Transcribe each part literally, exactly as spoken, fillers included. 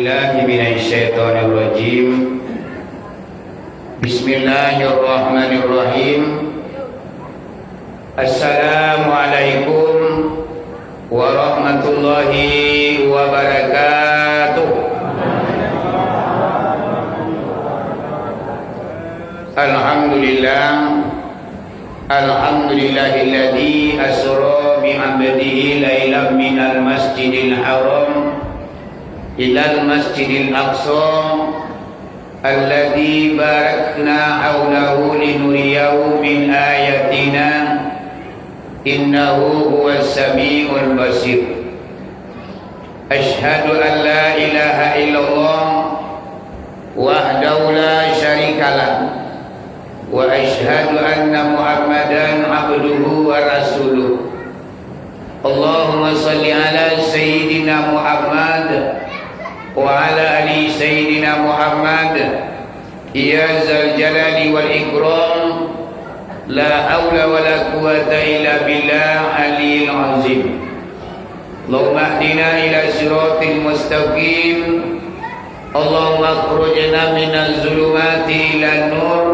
Billahi minasyaitonirrajim. Bismillahirrahmanirrahim. Assalamualaikum warahmatullahi wabarakatuh. Alhamdulillah. Alhamdulillahilladzi asra bi abdihi lailam minal masjidil haram ilal masjidil aqsa alladzi barakna haulahu linuriyahu min ayatina, innahu huwas samiul basir. Asyhadu an la ilaha illallah wahdahu la syarikalah, wa asyhadu anna Muhammadan abduhu wa rasuluh. Allahumma shalli ala Sayyidina Muhammad wa ala ali Sayyidina Muhammad. Ya Zal Jalali wal Ikram, la haula wa la quwwata illa billah aliyil azim. Allahumma hdina ila siratil mustaqim. Allahumma akhrijna minaz zulumati ilan nur.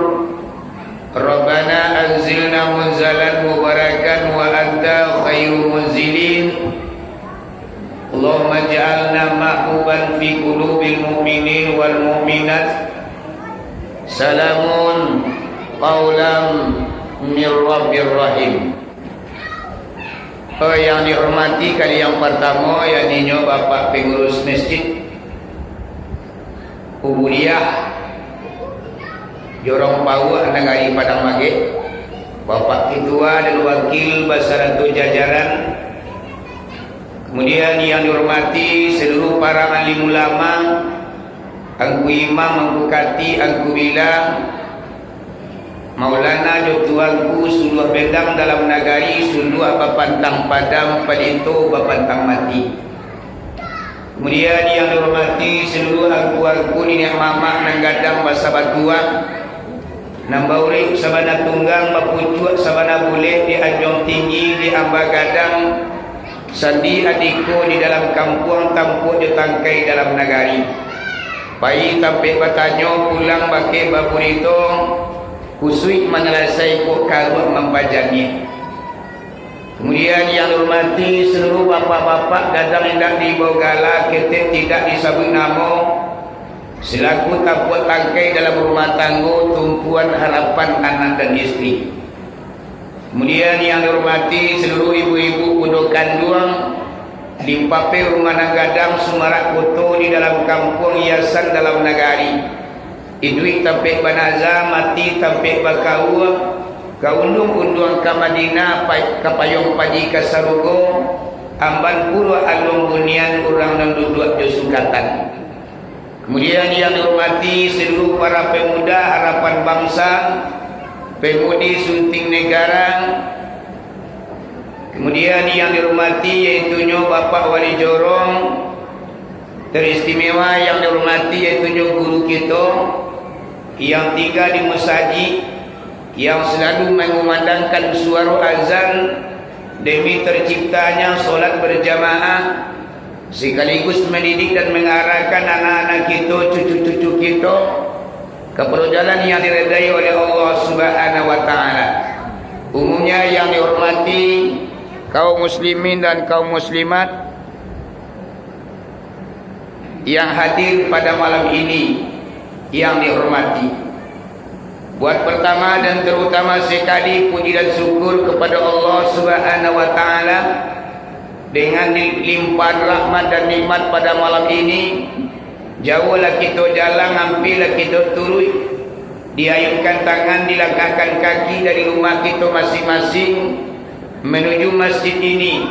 Rabbana anzilna munzalan mubarakan wa anta khairu munzilin. Allahumma ja'alna mahbuban fi qulubil mu'minin wal mu'minat. Salamun qaulam mir rabbir rahim. Oh, yang dihormati, kali yang partamo, yakninyo Bapak Pengurus Masjid Ubudiyah Jorong Pauah Nagari Padang Magek, Bapak Ketua dan Wakil basarato jajaran, kemudian yang dihormati seluruh para alim ulama, angku imam, angku kati, angku bila, Maulana jo tuanku, suluah bendang dalam nagari, suluah bapantang padam, palito bapantang mati. Kemudian yang dihormati seluruh angku-angku, niniak mamak nan gadang basa batuah, nan baurek sabana tunggang, bapucuak sabana bulek, di anjuang tinggi, di amba gadang, sandi andiko di dalam kampuang, tampuak jo tangkai dalam nagari. Pai tampek batanyo, pulang bakeh baburito, kusuik manalasai, kok karuah mampajaniah. Kemudian yang dihormati seluruh bapak-bapak, gadang indak diibau gala, ketek tidak disabuik namo, selaku tampuak tangkai dalam rumah tanggo, tumpuan harapan anak dan istri. Kemudian yang dihormati seluruh ibu-ibu bundo kanduang, limpapeh rumah nan gadang, sumarak koto di dalam kampuang, hiasan dalam nagari. Iduik tampek banaza, mati tampek bakaua, ka unduang-unduang ka Madinah, pa-, ka payuang paji ka sarugo, amban puro aluang bunian, urang nan duduak jo sukatan. Kemudian yang dihormati seluruh para pemuda harapan bangsa, pemudi sunting negara, kemudian yang dihormati yaitunyo Bapak Wali Jorong, teristimewa yang dihormati yaitunyo guru kito yang tingga di musajik, yang selalu mengumandangkan suaro azan demi terciptanya solat berjamaah, sekaligus mendidik dan mengarahkan anak-anak kito, cucu-cucu kito, kepada jalan yang diredai oleh Allah Subhanahu wa Ta'ala. Umumnya yang dihormati kaum muslimin dan kaum muslimat, yang hadir pada malam ini yang dihormati. Buat pertama dan terutama sekali, puji dan syukur kepada Allah Subhanahu wa Ta'ala dengan di-, limpahan rahmat dan nikmat pada malam ini. Jauhlah kito jalang, ampehlah kito turuik, diayunkan tangan, dilangkahkan kaki dari rumah kito masing-masing menuju masjid ini,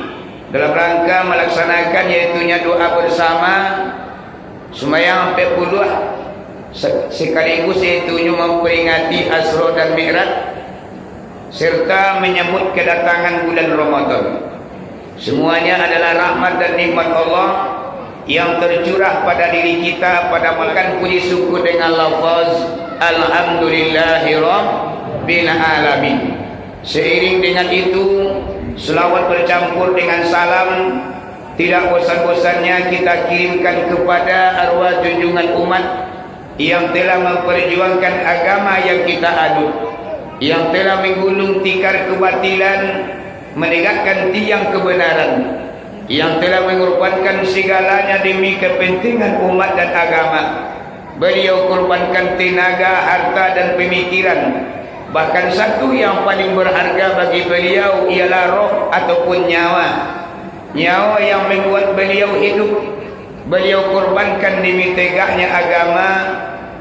dalam rangka melaksanakan, yaitunyo doa bersama, sumbayang ampek puluah, se-, sekaligus yaitunyo memperingati Asra dan Mi'raj, serta menyambut kedatangan bulan Ramadan. Semuanya adalah rahmat dan nikmat Allah yang tercurah pada diri kita pada malam. Puji syukur dengan lafaz Alhamdulillahirabbil alamin. Seiring dengan itu, selawat bercampur dengan salam Tidak bosan-bosannya kita kirimkan kepada arwah junjungan umat yang telah memperjuangkan agama yang kita anut, yang telah menggulung tikar kebatilan, menegakkan tiang kebenaran, yang telah mengorbankan segalanya demi kepentingan umat dan agama. Beliau korbankan tenaga, harta, dan pemikiran. Bahkan satu yang paling berharga bagi beliau ialah roh ataupun nyawa. Nyawa yang membuat beliau hidup, beliau korbankan demi tegaknya agama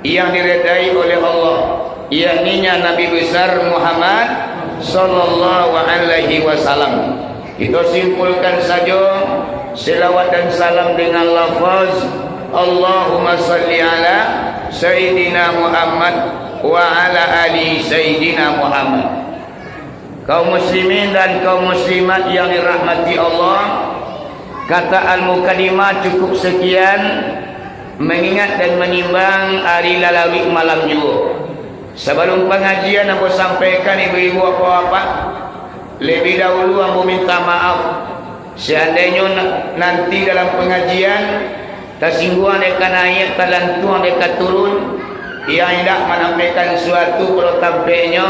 yang diredai oleh Allah, yakninya Nabi Besar Muhammad sallallahu alaihi wasallam. Kita simpulkan saja selawat dan salam dengan lafaz, "Allahumma salli ala Sayyidina Muhammad wa ala ali Sayyidina Muhammad." Kaum muslimin dan kaum muslimat yang dirahmati Allah, kata al-mukadimah cukup sekian, mengingat dan menimbang ari lalaruik malam juo. Sabalum pangajian ambo sampaikan, ibu-ibu, bapak-bapak, lebih dahulu ambo minta maaf, seandainyo na-, nanti dalam pangajian tasingguang dek ka naiak, talantuang dek ka turun, yang indak manampaikan suatu pado tampeknyo,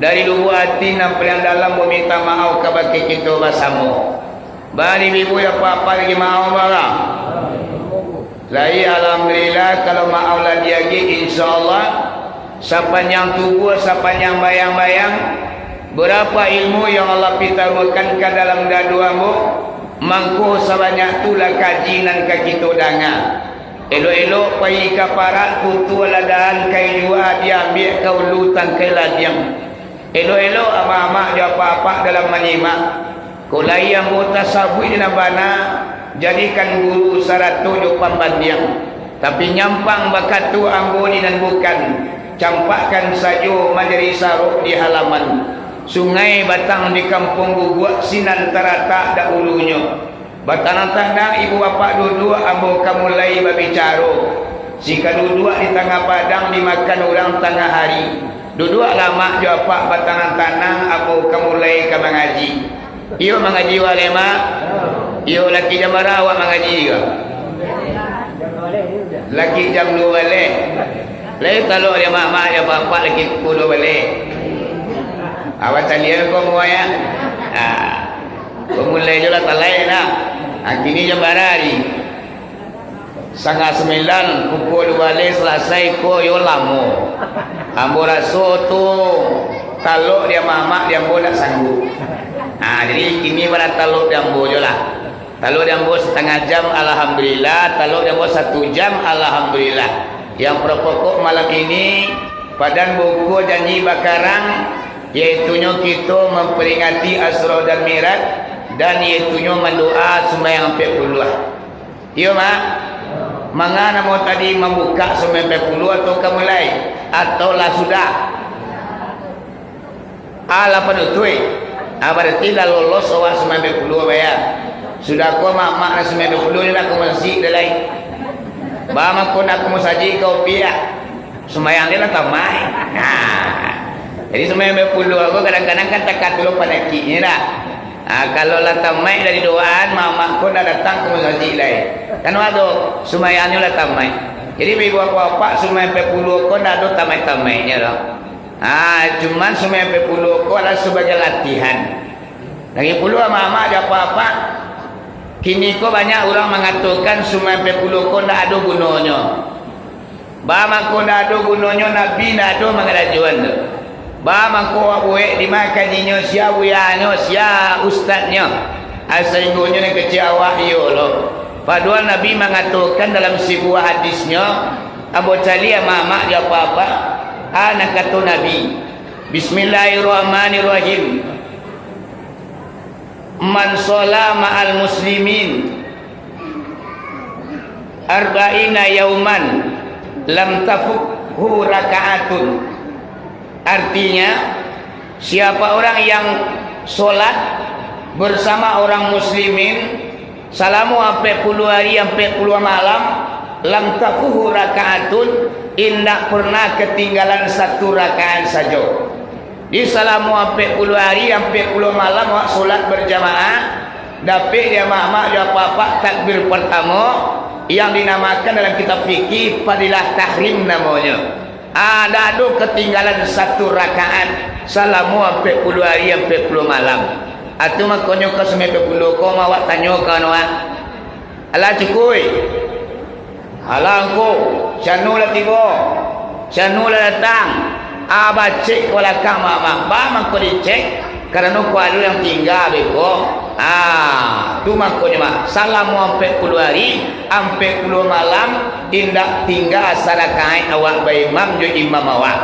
dari lubuak ati nan paliang dalam, ambo minta maaf kabake kito basamo. Bari ibu-ibu, apo-apo lagi maaf, bara. Lai, alhamdulillah, kalau maaf lah diagiah, insyaallah, sapanjang tubuah, sapanjang bayang-bayang, berapa ilmu yang Allah pitaruahkan ka dalam dado ambo, mangko sabanyak tu lah kaji nan ka kito danga. Elok-elok pai ka parak, tutua lah dahan, kai jua diambiak ka ulu tangkai ladiang. Elok-elok amak-amak jo apak-apak dalam manyimak. Kok lai ambo tasabuik nan bana, jadikan guru sarato jo pambandiang. Tapi nyampang bakato ambo di nan bukan, campakkan sajo manjadi sarok di halaman. Sungai batang di Kampuang Guguak sinan taratak dahulunyo. Batanang-tanang ibu bapak duduak, ambo ka mulai babicaro. Si ka duduak di tangah padang, dimakan urang tangah hari. Duduaklah mak jo apak batanang-tanang, ambo ka mulai ka mangaji. Iyo mangaji wak lai, mak? Iyo, laki jam bara awak mangaji ko? Laki jam duo baleh. Lai talok dek mak-mak jo apak-apak laki pukua duo baleh. Awak talian ko muai, ah. Ah. Bamulai jo lah talai nah. Ah, kini jam bara ari? Satangah sambilan, pukua duo baleh salasai ko yo lamo. Ambo raso tu talok dek mak-mak, dek ambo ndak sanggup. Ah, jadi kini bara talok dek ambo jo lah. Talok dek ambo satangah jam, alhamdulillah. Talok dek ambo satu jam, alhamdulillah. Yang pokok malam ini, padan buko janji bakarang, yaitunyo kito mamperingati Asra dan Mi'raj, dan yaitunyo mandoa sumbayang ampek puluah. Iyo, Mak? Manga namo tadi mambukak sumbayang ampek puluah atau ka mulai? Atau lah sudah? Alah panutuik. Ah, barati lah lolos awak sumbayang ampek puluah baya. Sudah ko mak-mak nan sumbayang ampek puluah ni lah ka musajik dah lai. Ba mangko nak ka musajik ka upiak. Sumbayang dia lah tamaik. Nah. Jadi sumbayang ampek puluah ko kadang-kadang kan takatulo panakiknyo dah. Ah, kalau lah tamaik dari doaan, mak-mak ko ndak datang ka musajik lai. Kan awak tu, sumbayangnyo lah tamaik. Jadi ibu bapak-bapak sumbayang ampek puluah ko ndak ado tamaik-tamaiknyo doh. Ah, cuman sumbayang ampek puluah ko adalah sabagai latihan. Lagi pulo, amak-amak jo apak-apak, kini ko banyak urang mangatokan sumbayang ampek puluah ko ndak ado gunonyo. Ba mangko ndak ado gunonyo, Nabi ndak ado mangarajoan tu. Ba mangko awak buek, dima kajinyo, sia buyanyo, sia ustadnyo, ah, sainggonyo nan kecek awak iyo lo. Padohal Nabi mangatokan dalam sabuah hadisnyo, ambo caliak amak-amak jo apak-apak, ah, nan kato Nabi, Bismillahirrahmanirrahim. Man sholla ma'al muslimin arba'ina yauman lam tafuthu raka'atun. Artinya, siapa orang yang sholat bersama orang muslimin salamo ampek puluah hari, ampek puluah malam, lam tafuthu raka'atun, indak pernah ketinggalan satu rakaat sajo. Di salamo ampek puluah hari, ampek puluah malam, awak sholat berjamaah, Dapek di amak-amak jo apak-apak takbir partamo, yang dinamakan dalam kitab fikih fadilah tahrim namonyo. Ah, dak ado katinggalan satu rakaat salamo ampek puluah ari, ampek puluah malam. Atu makonyo ka sumbayang ampek puluah ko, awak tanyo ka anu, ah. Alah cukuik. Alah angku, si anu lah tibo, si anu lah datang. Ah, bacek ka balakang, mak, mak, ba mangko dicek, karano kok ado yang tingga beko. Ah, tu makonyo, mak, salamo ampek puluah ari, ampek puluah malam, indak tingga sarakaat awak baimam jo imam awak.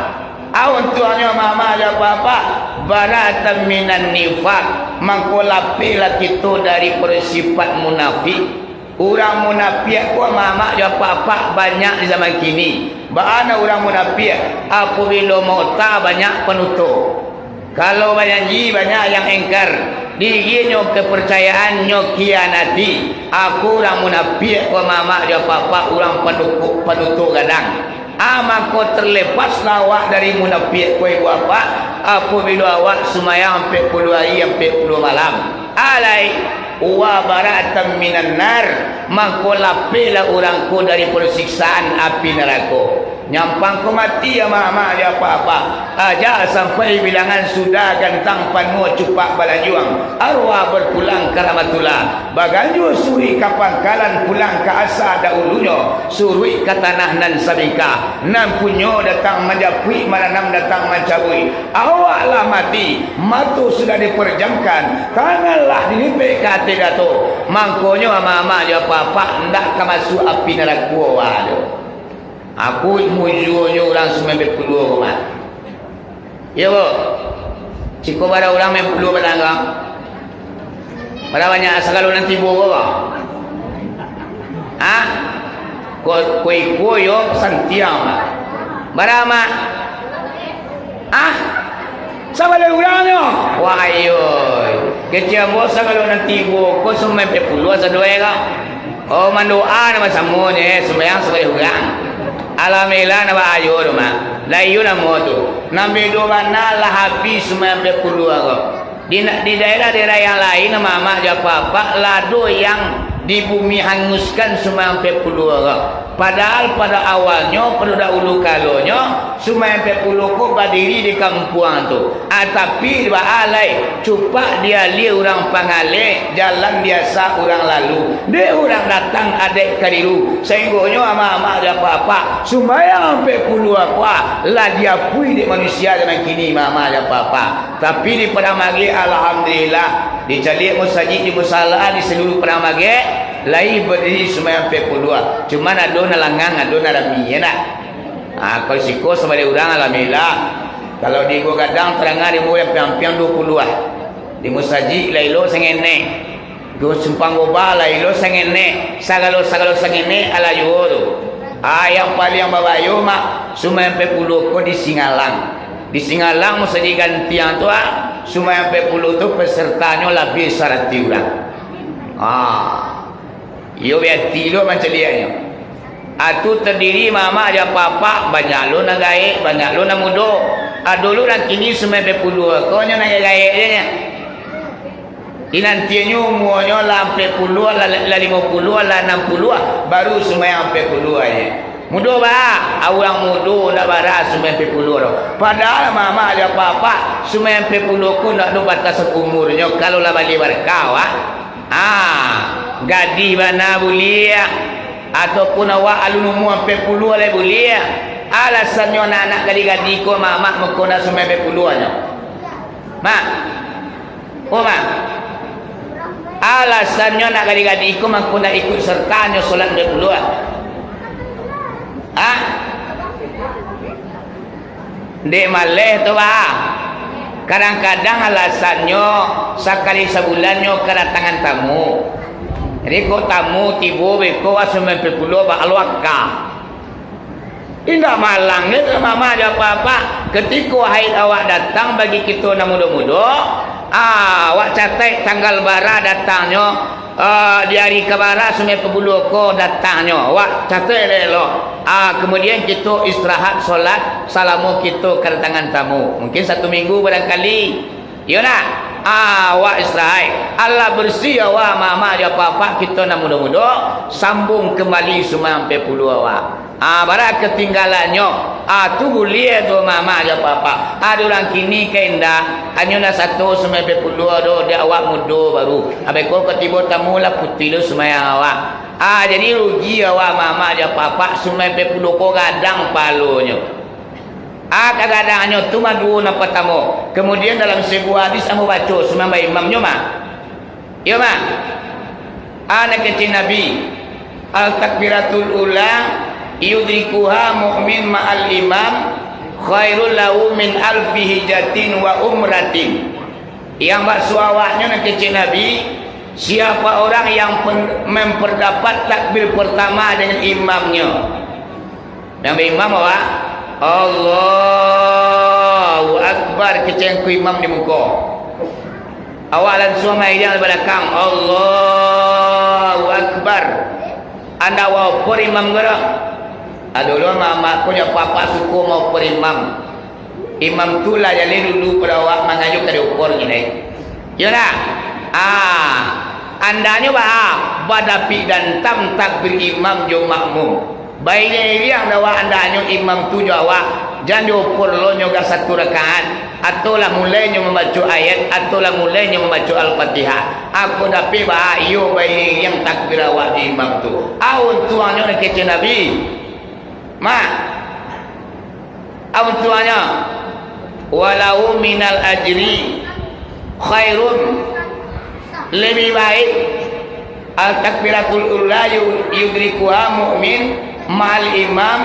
Ah, untuangnyo, mak, mak, jo apak-apak, bara'atan minan nifaq, mangko lapehlah kito dari sifat munafik. Urang munapiak ko, amak-amak jo apak-apak, banyak di zaman kini. Baa nan urang munapiak? Apabilo maota, banyak panutuik. Kalau bajanji, banyak yang engkar. Dirinyo kaparcayaannyo khianati. Aku urang munapiak ko, amak-amak jo apak-apak, urang panutuik, panutuik gadang. Ah, mako, terlepaslah awak dari munapiak ko, ibu apak, apabilo awak sumbayang ampek puluah ari, ampek puluah malam. Alai, wa bara'atan minan nar, mangko lapehlah urang ko dari siksaan api narako. Nyampang ko mati, amak-amak jo apak-apak, ajak sampai bilangan sudah, gantang panuah cupak balanjuang, arwah berpulang ka rahmatullah, baganjua suruik ka pangkalan, pulang ka asa dahulunyo, suruik ka tanah nan sabingkah, nan punyo datang manjapuik, mananam datang mancabuik. Awak lah mati, mato sudah dipejamkan, tangan lah dilipek ka ateh dato. Mangkonyo, amak-amak jo apak-apak, ndak ka masuak api narako awak tu. Aku mujuonyo urang sumbayang ampek puluah ko, mak. Iyo, Bu. Ciko bara urang sumbayang ampek puluah batangga. Bara banyak sagalo nan tibo ko, Bang? Hah? Ko, ko iko yo santiang, Bang. Bara, Mak? Hah? Sabaleh urang nyo? Wah, iyo. Kecek ambo sagalo nan tibo ko sumbayang ampek puluah sadoe ko. Oh, mandoa nan basamo nyo, eh, sumbayang sabaleh urang. Alhamdulillah, nan baayo tu, Mak. Lah iyo namo tu. Nan bedo bana lah abih sumbayang ampek puluah ko. Di, di daerah-daerah yang lain, amak-amak jo apak-apak, lah ado yang di bumi hanguskan sumbayang ampek puluah ko. Padahal pado awalnyo, pado dahulu kalonyo, sumbayang ampek puluah ko badiri di kampuang tu. Ah, tapi baa lai, cupak dialia urang pangaleh, jalan biasa urang lalu. Dek urang datang adaik kaliru, sainggonyo amak-amak jo apak-apak, sumbayang ampek puluah ko lah diapuih dek manusia zaman kini, amak-amak jo apak-apak. Tapi di Padang Magrib, alhamdulillah, dicaliak musajik di musala di saluruh Padang Magrib, lai badiri sumbayang ampek puluah. Cuman ado nan langang, ado nan rami, yo ndak? Ah, kalau siko sabaleh urang, alhamdulillah. Kalau di Ibo Gadang, tarang di Ibo Gadang, ampiang-ampiang duo puluah. Di musajik, lah elok sangenek. Di Simpang Goba, lah elok sangenek. Sagalo-sagalo sangenek, alah juo tu. Ah, yang paliang babayo, Mak, sumbayang ampek puluah ko di Singalang. Di Singalang, musajik gantiang tu, ah, sumbayang ampek puluah tu pesertanyo labiah saratuih urang. Ah. Iyo, biati lo mancaliaknyo. Atu tadiri mamak jo apak-apak, banyak lo nan gaek, banyak lo nan mudo. Ado lo nan kini sumbayang ampek puluah, ko nyo nan gaek-gaek je nyo. Di nantianyo umuanyo lah ampek puluah, lah, lah limo puluah, lah anam puluah, baru sumbayang ampek puluah je. Mudo ba, urang mudo ndak bara sumbayang ampek puluah doh. Padahal mamak jo apak-apak, sumbayang ampek puluah ko ndak ado batasan umurnyo, kalau lah baleh barkah, wak. Ah, gadih bana buliah, ataupun awak alun umua ampek puluah lai buliah. Alasannyo anak-anak gadih-gadih ko, mamak, mako ndak sumbayang ampek puluahnyo. Mak. Oh, Mak. Alasannyo anak gadih-gadih ko mangko ndak ikut sertanyo solat ampek puluah. Ah? Dek maleh tu, bah. Kadang-kadang alasannyo sakali sabulannyo kadatangan tamu. Jadi, kok tamu tibo beko, asuh mampir pulo ba alwaka. Indak malang dek mamak jo apak-apak. Katiko haid awak datang bagi kito nan mudo-mudo, ah, awak catek tanggal bara datangnyo, ah, di ari ka bara sumbayang ampek puluah ko datangnyo. Awak catek elok-elok. Ah, kamudian, kito istirahat solat salamo kito kadatangan tamu. Mungkin satu minggu barangkali. Iyo ndak? Ah, awak Israel, alah barasiah awak, amak-amak jo apak-apak, kito nan mudo-mudo, sambung kambali sumbayang ampek puluah awak. Ah, bara katinggalannyo, ah, tu buliah tu, amak-amak jo apak-apak. Ado urang kini ka indak, hanyo nan sato sumbayang ampek puluah doh, dek awak mudo baru. Abih ko ka tibo tamu lah putuih lo sumbayang awak. Ah, jadi rugi awak, amak-amak jo apak-apak, sumbayang ampek puluah ko gadang pahalonyo. Ah, kagadangnyo tu mah duo nan partamo. Kamudian, dalam sabuah hadis ambo baco, sumbayang baimamnyo mah. Iyo mah. Ah, nan kecek Nabi, "Al-takbiratul ula yudrikuha mu'min ma'al imam khairul lahu min alfi hijatin wa umratin." Yang bakso awaknyo, nan kecek Nabi, siapa orang yang pen-, memperdapat takbir pertama dengan imamnyo, Nan baimam awak, "Allahu Akbar," kecek ngku imam di muko. Awak lansuang mairiang di balakang, "Allahu Akbar." Andak awak opor imam ko doh. Ado lo amak-amak ko jo apak-apak suko maopor imam. Imam tu lah jaleh dulu pado awak, mangko ka diopor nyo lai. Iyo ndak? Ah, andaknyo baa, badapik dantam takbir imam jo makmum. Bairiang-iriang dek awak andaknyo imam tu jo awak, jan diopor lo nyo ka satu rakaat, atau lah mulai nyo mambaco ayat, atau lah mulai nyo mambaco Al-Fatihah. Ako dapek baa, iyo bairiang-iriang takbir awak jo imam tu. Ah, untuangnyo nan kecek Nabi. Mak, apo tuangnyo? "Walau minal ajri khairun," lebih baik, "Al-takbiratul ula yu-, yudrikuha mu'min ma'al imam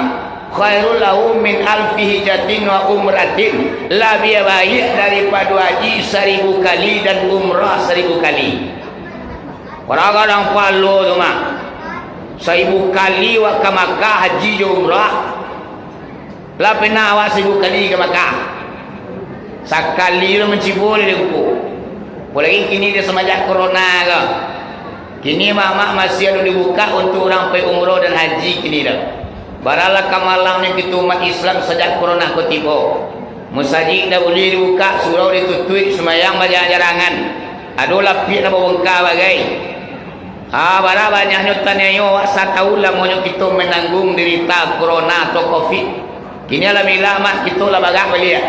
khairul lahu min alfi hijatin wa umratin," labiah baik daripado haji saribu kali dan umrah saribu kali. Kadang-kadang pahalo tu mah. Saribu kali awak ka Makkah haji jo umrah. Lah pernah awak saribu kali ka Makkah? Sakali lo mancibo lai dek kuku. Apolai kini dek samanjak corona ko. Kini mamak masih ado dibuka untuak urang pai umrah dan haji kini tu. Baralah ka malam ni kito umat Islam sajak corona ko tibo. Musajik ndak buliah dibukak, surau ditutuik, sumbayang bajarangan. Ado lapiak nan babongka bagai. Ah, bara banyaknyo taniayo awak satahun lamonyo kito manangguang dirita corona atau covid. Kini alhamdulillah, mak, kito lah bagak baliak.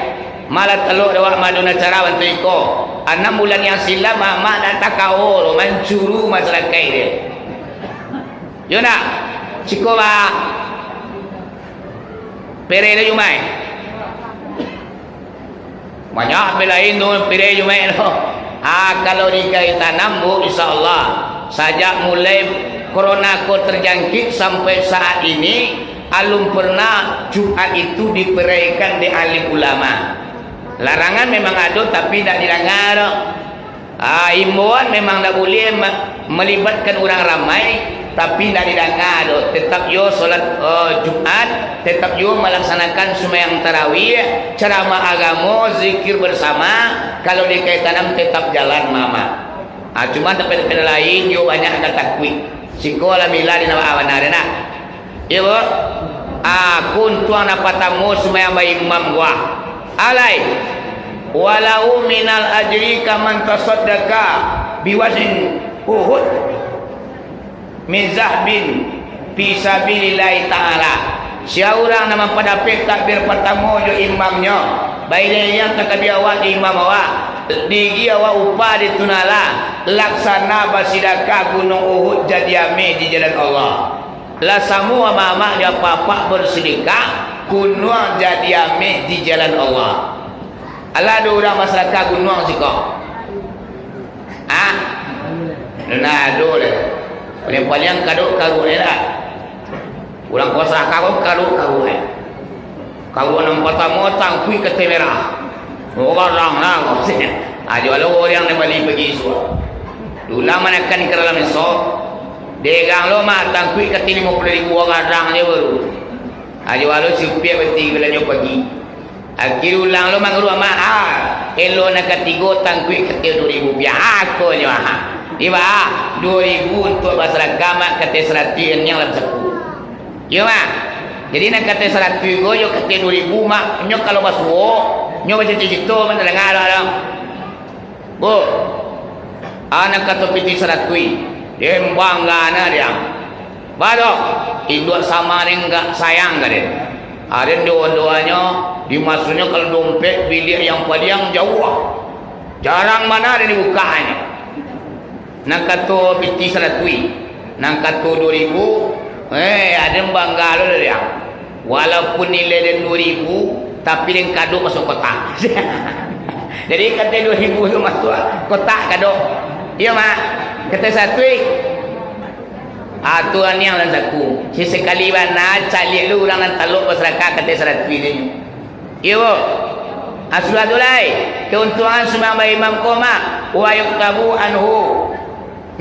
Malah talok dek awak madun acara bantuak iko. Anam bulan yang silam, mak, mak nak takawo lo mancuru masyarakaik dia. Yo nak? Ciko ba. Pere lo Jumaik. Banyak pere lain tu, pere Jumaik tu. Ah, kalau di Kaitanam, Bu, insya Allah, sajak mulai corona ko terjangkit sampai saat ini, alun pernah Jumat itu diperaikan dek alim ulama. Larangan memang ado, tapi indak dilanggar. Ah, imbauan memang ndak buliah ma-, malibatkan urang ramai, tapi ndak didanga doh. Tetap juo solat, eh, Jumat, tetap juo malaksanakan sumbayang tarawih, caramah agamo, zikir bersama, kalau di Kaitanam tetap jalan, Mamak. Ah, cuma tempat-tempat lain juo banyak nan takuik. Siko alhamdulillah di Nabak Abana deh, nah. Iyo, Bu? Ah, kuntuang nan patamo sumbayang baimam ko. Alai, "Walau minal ajri kaman tasaddaqa biwazin Uhud min zahabin fi sabilillahi ta'ala." Sia urang nan mampadapek takbir patamo jo imamnyo, bairiang-iriang takbir awak jo imam awak, dibagi awak upah di tu nan lah, laksana basidakah gunuang Uhud jadi ameh di jalan Allah. Lah samo amak-amak jo apak-apak basidakah, gunuang jadi ameh di jalan Allah. Alah ado urang basadakah gunuang siko? Ah? Nan ado lai. Paliang-paliang kaduik-kaduik lai lah. Urang basadakah ko kaduik-kaduik lai. Kaduik nan patamo tangkuik kateh merah. Oh, garang lah. Ah, jo lo urang nan bali pagi isuak. Dulang manakan ka dalam esok. Degang lo mah tangkuik kateh limo puluah ribu, garang je baru. Ajo alo sipiak bati balanjo pagi. Akhir ulang lo mangaruah mak, ah, elo nan katigo tangkuik kateh duo ribu piah. Ako nyo, ah. Iba, ah, duo ribu untuak basadakah mak kateh saratuih niang dalam saku. Iyo mak. Jadi nan kateh saratuih ko jo kateh duo ribu mak, nyo kalau basuo, nyo bacito-cito mak tadanga ado. Bu, anak kato pitih saratuih, den bangga na diang. Bado, induak sama den gak sayang ka den. Aden doa-doanyo, dimaksudnyo kalau dompet biliak yang paliang jauah. Jarang bana den dibukaknyo. Nan kato pitih saratuih, nan kato duo ribu, eh, aden bangga lo diang. Walaupun nilai den duo ribu, tapi den kadok masuak kotak. Jadi, kato duo ribu tu masuak kotak kadok. Iyo, Mak. Kato saratuih. Ah, tu aniang nan saku. Sasakali bana, caliak lu urang nan talok basadakah kato saratuih tu. Iyo, Bu. Ah, sudah tu lai. Kauntuangan sumbayang baimam ko, Mak. Wa yuktabu anhu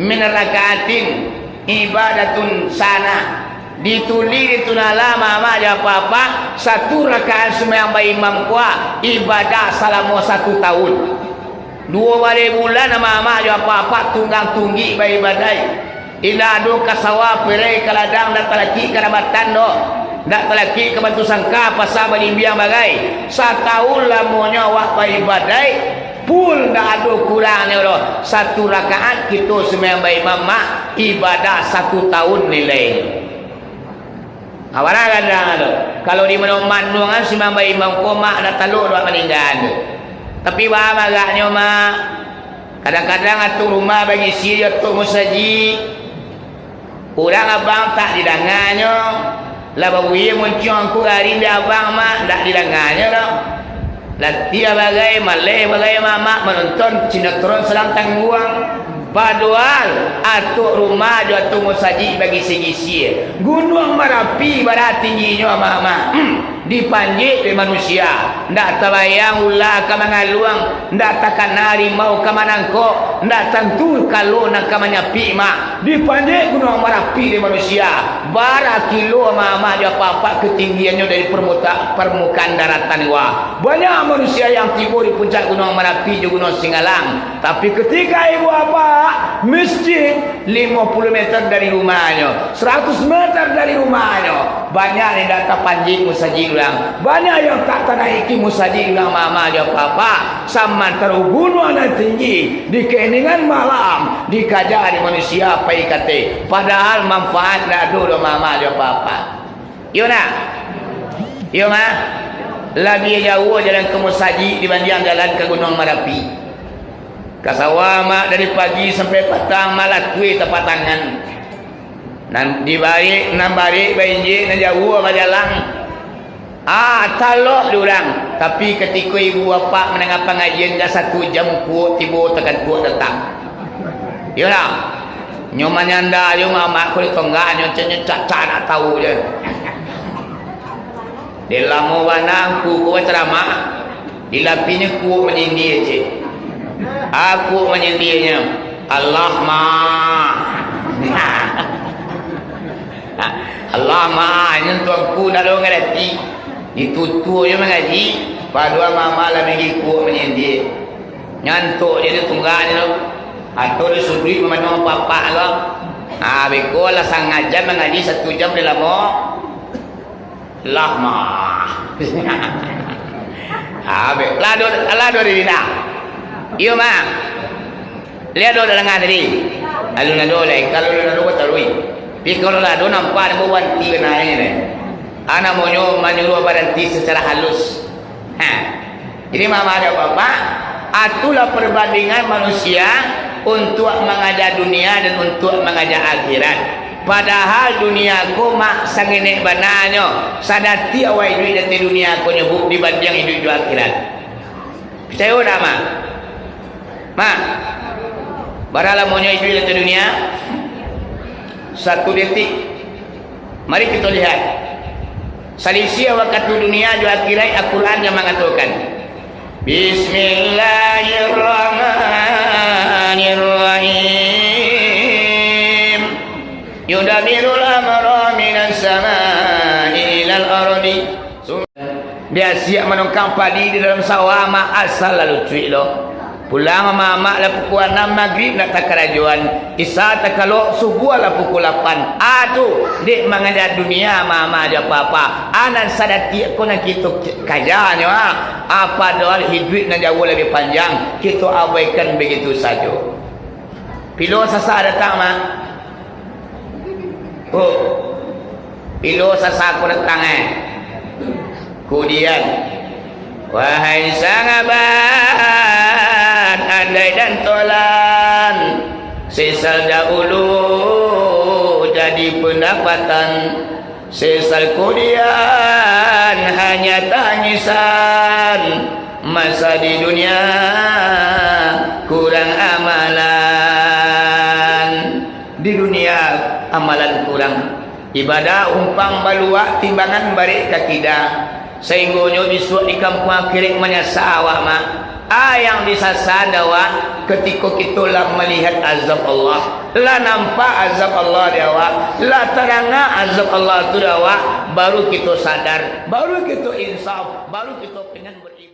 min rakaatin ibadatun sanah. Ditulih di tu nan lah, Mak, Mak, jo apak-apak, satu rakaat sumbayang baimam ko ibadah salamo satu tahun. Duo baleh bulan, Mak, Mak, jo apak-apak tunggang tunggik baibadaik. Indak ado ka sawah, perei ka ladang, ndak talakik ka nabatan doh. Ndak talakik ka batu sangka, pasa balimbiang bagai. Satahun lamonyo awak baibadaik, full, ndak ado kurangnyo doh. Satu rakaat kito sumbayang baimam, Mak, ibadah satu tahun nilainyo. Ha, bana gadang tu. Kalau di Manuang-Manuang kan sumbayang baimam ko, Mak, ndak talok doh maningga tu. Tapi baa agaknyo, Mak. Kadang-kadang atuk rumah bagisi jo atuk musajik. Urang abang tak didanganyo. Lah babuih muncuang angku garing di abang, Mak, ndak didanganyo doh. Latiah bagai, maleh bagai, Mak, Mak, manonton sinetron Salang Tangguang. Padohal atuk rumah jo atuk musajik bagisi-gisi. Gunuang Marapi bara tingginyo, Mak, Mak. Hmm. Dipanjek dek manusia, ndak tabayang ula ka mangaluang, ndak takana harimau ka manangkok, ndak tantu kalo nan ka manyapik, Mak. Dipanjek Gunuang Marapi dek manusia, bara kilo, Mak, Mak, jo apak-apak katinggiannyo dari permuta-, permukaan daratan, wah. Banyak manusia yang tibo di puncak Gunuang Marapi jo Gunuang Singgalang, tapi katika ibu apak, masjid limo puluah meter dari rumahnyo, saratus meter dari rumahnyo, banyak nan indak tapanjek musajik urang, banyak yang tak tanaiki musajik urang, Mak, Mak, jo apak-apak, samantaro gunuang nan tinggi di kaheningan malam dikaja dek manusia pai kateh, padahal manfaat ndak ado doh, Mak, Mak, jo apak-apak. Iyo ndak? Iyo, Mak. Labiah jauah jalan ka musajik dibandiang jalan ka Gunuang Marapi. Ka sawah, Mak, dari pagi sampai patang, Mak, lakue tapak tangan. Nan dibarek, nan barek bainjek, nan jauah bajalang. Ah, talok di urang. Tapi katiko ibu bapak mandanga pangajian, indak satu jam kuok tibo takantuak datang. Iyo ndak? Nyo manyanda jo mamak ko di tonggaknyo, cak nyo cacak nak tahu je. Dek lamo bana angku ko bacaramah, dilapihnyo kuok manyindia, cek. Ah, kuok manyindianyo, "Allah, Ma." "Allah, Ma," nyo tu angku ndak ado ngarati. Ditutuak jo mangaji, padohal mamak lah manggikuak manyindia. Nyantok je di tunggaknyo tu. Atau di suduik mamandang apak-apak ko. Ha, beko lah sangaja mangaji satu jam dek lamo. Lah, mah. Ha, be-, lah do, lah do di bina. Iyo, mah. Liek do dalam tadi. Alun ado lai, kalau alun ado, batalui. Tapi kalau lah ado, nampak namo baranti bana ni. Ah, namonyo manyuruah baranti secara halus. Ha. Jadi, mama jo papa, itulah perbandingan manusia untuak mangaja dunia dan untuak mangaja akhirat. Padahal dunia ko mak sangenek bananyo, sadatiak awak iduik di ateh dunia ko nyo, Bu, dibandiang iduik di akhirat. Picayo ndak, Mak? Mak, bara lamonyo iduik di ateh dunia? Satu detik. Mari kito lihat. Salisiah wakatu dunia jo akhirat, Al-Quran yang mangatokan, "Bismillahirrahmanirrahim. Yudabbirul amra minas samai ilal ardi." Biasiak manungkang padi di dalam sawah, mak, asal lalu cuik lo. Pulang amak-amak lah pukua anam magrib nak takarajoan, isya takalok subuah lah pukua lapan. Ah tu, dek mangada dunia amak-amak jo apa-apa. Ah nan sadatiak ko nan kito kajanyo ah. Ah, padahal hiduik nan jauah labiah panjang, kito abaikan bagitu sajo. Pilo sasa datang, Mak? Oh, pilo sasa ko datang, eh. Kudian, wahai sahabat, andai dan tolan, sesal dahulu jadi pendapatan, sesal kudian hanya tangisan, masa di dunia kurang amalan. Di dunia amalan kurang, ibadah umpang baluak, timbangan barek ka kida, sainggonyo bisuak di kampuang akhirat manyasa awak, Mak. Ah, yang disasa dek awak, katiko kito lah malihat azab Allah, lah nampak azab Allah di awak, lah taranga azab Allah tu di awak, baru kito sadar, baru kito insaf, baru kito pengen beriman.